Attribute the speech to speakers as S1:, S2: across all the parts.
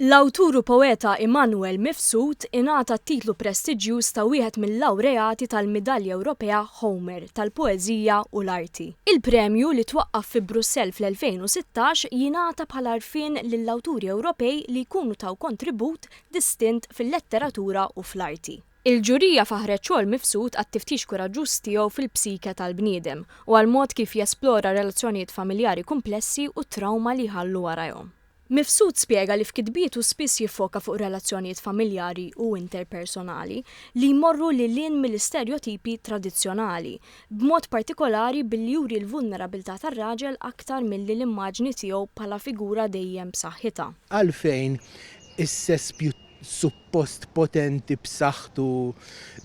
S1: L-awtur u poeta Immanuel Mifsud ingħata t-titlu prestiġjuż ta' wieħed mil-lawreati tal-Midalja Ewropea Homer tal-Poeżija u l-Arti. Il-premju, li twaqqaf fi Brussell fl-2016, jingħata bħala għarfien lill-awturi Ewropej li jkunu taw kontribut distint fil-letteratura u fl-arti. Il-ġurija faħħret xogħol Mifsud għat-tiftix kuraġġuż tiegħu fil-psike tal-bniedem u għall-mod kif jesplora relazzjonijiet familjari kumplessi u t-trawma li jħallu warajhom. Mifsud spjega li f'kitbietu spiss jiffoka fuq relazzjonijiet familjari u interpersonali li jmorru lil hinn mill-isterjotipi tradizzjonali, b'mod partikolari billi juri l-vulnerabilità tar-raġel aktar milli l-immaġni tiegħu bħala figura dejjem b'saħħitha.
S2: Għalfejn is-sess suppost potenti, b'saħħtu,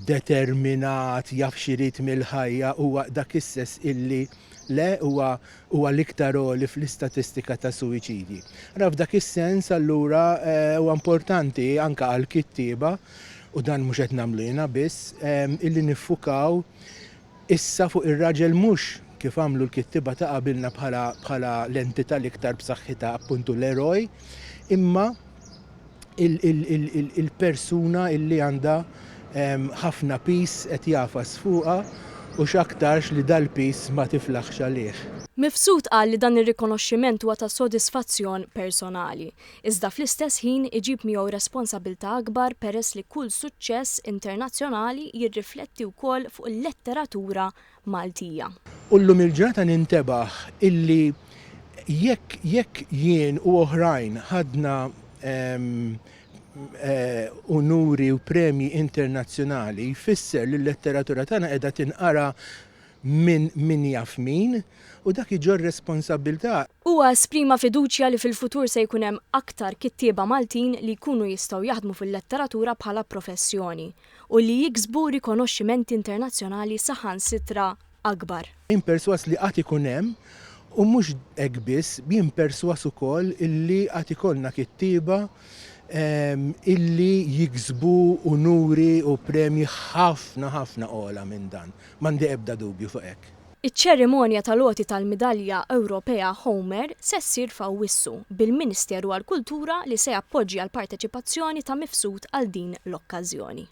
S2: determinat, jaf x'irid mill-ħajja huwa dak is-sess illi le huwa huwa l-iktar għoli fl-istatistika ta' suwiċidji. Ara f'dak is-sens allura huwa importanti anke għall-kittieba, u dan mhux qed nagħmlu jiena biss, illi niffukaw issa fuq ir-raġel mhux kif għamlu l-kittieba ta' qabilna bħala bħala l-entità l-iktar b'saħħitha appuntu l-eroj, imma il-persuna illi għandha ħafna piż qed jagħfas fuqha u x'aktarx li dal-piż ma tiflaħx għalih.
S1: Mifsud qal li dan ir-rikonoxximent huwa ta' sodisfazzjon personali, iżda fl-istess ħin iġib miegħu responsabilità akbar peress li kull suċċess internazzjonali jirrifletti wkoll fuq il-letteratura Maltija.
S2: U llum il-ġurnata nintebaħ illi jekk jekk jien u oħrajn ħadna unuri u premji internazzjonali jfisser li l-letteratura tagħna qiegħda tinqara minn min jaf min u dak iġorr responsabbiltà.
S1: Huwa esprima fiduċja li fil-futur se jkun hemm aktar kittieba Maltin li jkunu jistgħu jaħdmu fil-letteratura bħala professjoni u li jiksbu rikonoxximenti internazzjonali saħansitra akbar.
S2: Jien persważ li għad ikun hemm, u mhux hekk biss, jien persważ ukoll illi għad ikollna kittieba illi jiksbu unuri u premji ħafna ħafna ogħla minn dan. M'għandi ebda dubju fuq hekk.
S1: Iċ-ċerimonja tal-għoti tal-Midalja Ewropea Homer se ssir f'Awwissu, bil-Ministeru għall-Kultura li se jappoġġja l-parteċipazzjoni ta' Mifsud għal din l-okkażjoni.